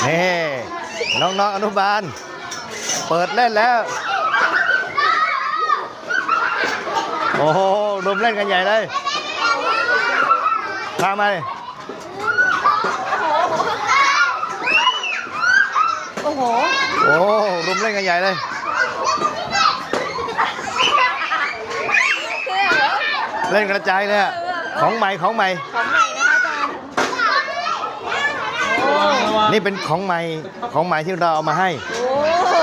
ນີ້ ນ້ອງໆອະນຸບານ ເປີດເຫຼັ້ນແລ້ວ. ໂອ້ໂຫ ລົມເຫຼັ້ນກັນໃຫຍ່ເລີຍ. ພາມາ ໂອ້ໂຫ ໂອ້ ລົມເຫຼັ້ນກັນໃຫຍ່ເລີຍ. ເຫຼັ້ນກະຈາຍເລີຍອະ. ຂອງໃໝ່ ຂອງໃໝ່ ຂອງໃໝ່ນະຄະອາຈານ. ນີ້ເປັນຂອງໃໝ່ ຂອງໃໝ່ທີ່ເຮົາເອົາມາໃຫ້. ໂອ້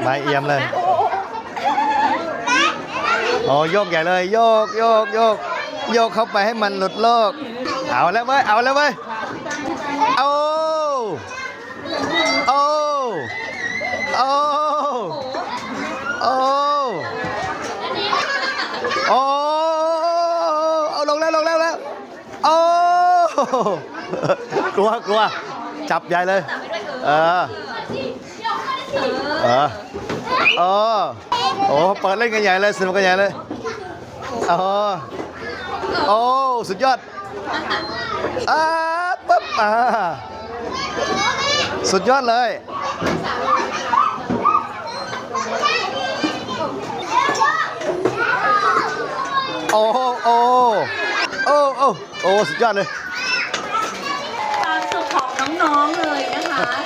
ໃໝ່ອຽມເລີຍ. ໂອ້ ໂຍກໃຫຍ່ເລີຍ ໂຍກ ໂຍກ ໂຍກ ໂຍກເຂົ້າໄປໃຫ້ມັນຫຼຸດໂລກ. ເອົາແລ້ວເວີ້ຍ ເອົາແລ້ວເວີ້ຍ. ໂອ້ ໂອ້ ໂອ້ ໂອ້ ໂອ້ ເອົາລົງແລ້ວ ລົງແລ້ວ ແລ້ວ. ໂອ້ ກົວ ກົວ ຈັບໃຫຍ່ເລີຍ. ເອີ ເອີ ເອີ ໂອ້ ເປີດເຫຼັ້ນກັນໃຫຍ່ເລີຍ ສະໜຸກກັນໃຫຍ່ເລີຍ. ໂອ້ ໂອ້ ສຸດຍອດ. ອາ ປຶບ ອາ ສຸດຍອດເລີຍ. ໂອ້ ໂອ້ ໂອ້ ໂອ້ ໂອ້ ສຸດຍອດເລີຍ. ຄວາມສຸກຂອງນ້ອງໆເລີຍນະຄະ.